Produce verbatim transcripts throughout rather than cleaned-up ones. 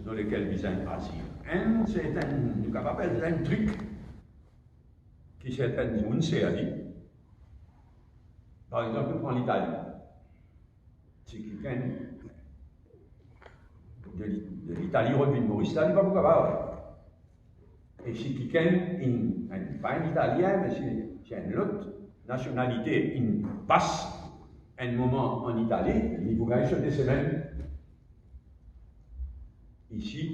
dan lekel bizin azir. Enn sertin, nou kapav apel sa enn trik ki sertin dimoun servi. Par exanp, nou pran Litali. Si kikenn de Li-, de Litali rod vinn Moris la, li pa pou kapav. E si kikenn, inn, enn, pa enn Italien, me si, si enn lot nasionalite, inn pas enn moman an Itali, li pou gagn so de semenn isi.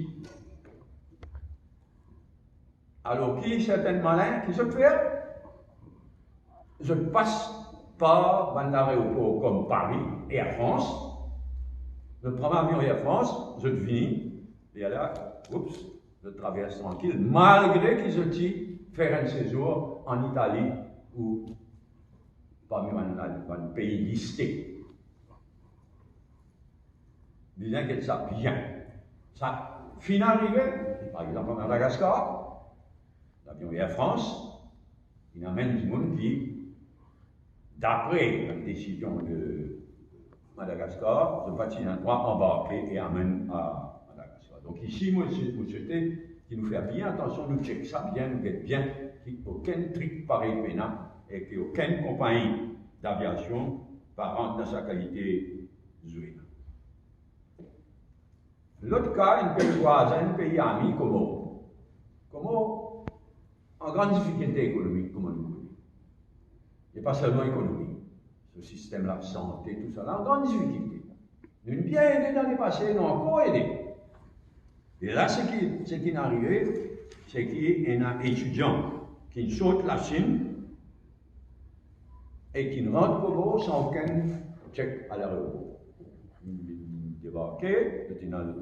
Alor ki sertin malin, ki zot fer? Zot pas par bann laeropor kom Paris, Air France. Zot pran avion Air France, zot vini, e ala, oups, zot travers trankil, malgre ki zot ti fer enn sezour an Itali ou parmi bann, bann pei liste. Bizin get sa bien. Sa finn arive, par exanp, an Madagaskar, lavion Air France, inn amenn dimoun ki, dapre bann desizion de Madagaskar, zot pa ti ena drwa anbarke e amenn a Madagaskar. Donk isi, mo, mo swete ki nou fer bien atansion, nou tchek sa bien, nou get bien, ki okenn trik parey pena e ki okenn konpagni daviasion pa rant dan sa kalite zwe la. Lot ka, enn pei vwazin, enn pei ami, Komor. Komor an gran difikilte ekonomik, kouma nou kone. E pa selman ekonomik, so sistem lasante, tousala, an gran difikilte. Nou bien ede dan lepase, nou ankor ede. E la, seki, seki inn arive, seki ena etidian ki'nn sort Lasinn e ki'nn rant Komor san okenn tchek a laeropor. Inn debarke, zot inn al,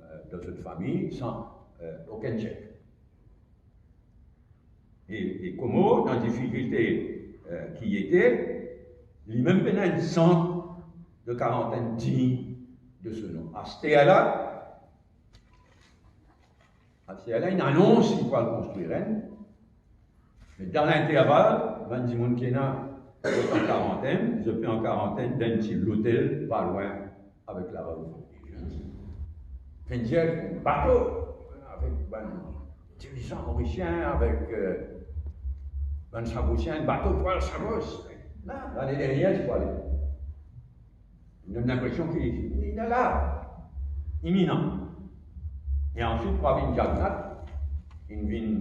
eh, dan zot fami san, eh, okenn tchek. E, e Komor, dan difikilte, eh, ki ete, limem pena enn sant de karantenn dign de so nom. Aster la, aster la, inn anons ki pou al konstrir enn, me dan linterval, bann dimoun ki ena, zot an karantenn, zot pe an karantenn dan enn ti lotel pa lwin avek larev. Finn dir, bato avek bann dirisan morisien, avek, eh, bann Sagosien, bato pou al Sagos. La, lane dernie, ti pou ale. Nou ena linpresion ki li la, iminan. E answit, Pravind Jugnauth, li vinn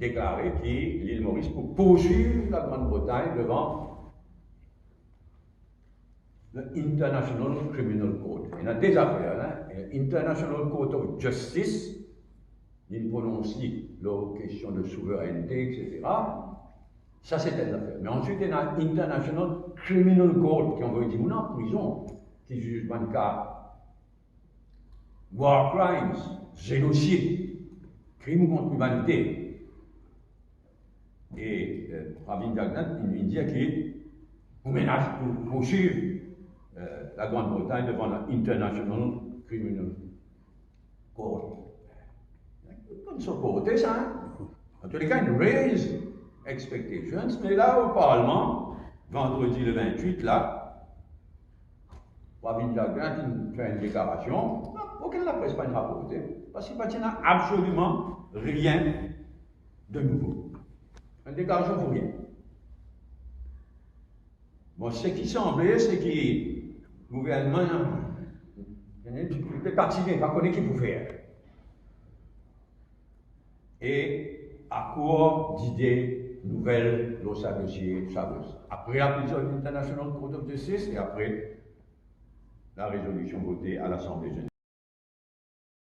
deklare ki Lil Moris pou pourswiv Lagrand Bretagn devan le International Criminal Court. Ena de zafer la, International Court of Justice, li prononse li lor kestion de souveraineté, et cetera. Sa se enn zafer. Me answit, ena International Criminal Court ki anvoy dimoun an prizon, ki ziz bann ka war crimes, zenosid, krim kont limanite. E, eh, Pravind Jugnauth, li, li dir ki pou menas, pou, pou pourswiv, eh, Lagrand Bretagn devan International Criminal Court. Konn so kote sa, hein? An tou le ka, inn raise expectations, me la, o Parlman, vandredi le vintwit la, Pravind Jugnauth inn fer enn deklarasion, okenn lapres pa'nn raporte, parski pa ti ena absoliman rien de nouvo. Enn deklarasion pou rien. Bon, seki sanble, seki gouvernman, li pe patine, pa kone ki pou fer. E akour dide nouvel lor sa dosie, sa dosie. Apre apel International Court of Justice e apre larezoliksion vote a Lasanble Zeneral.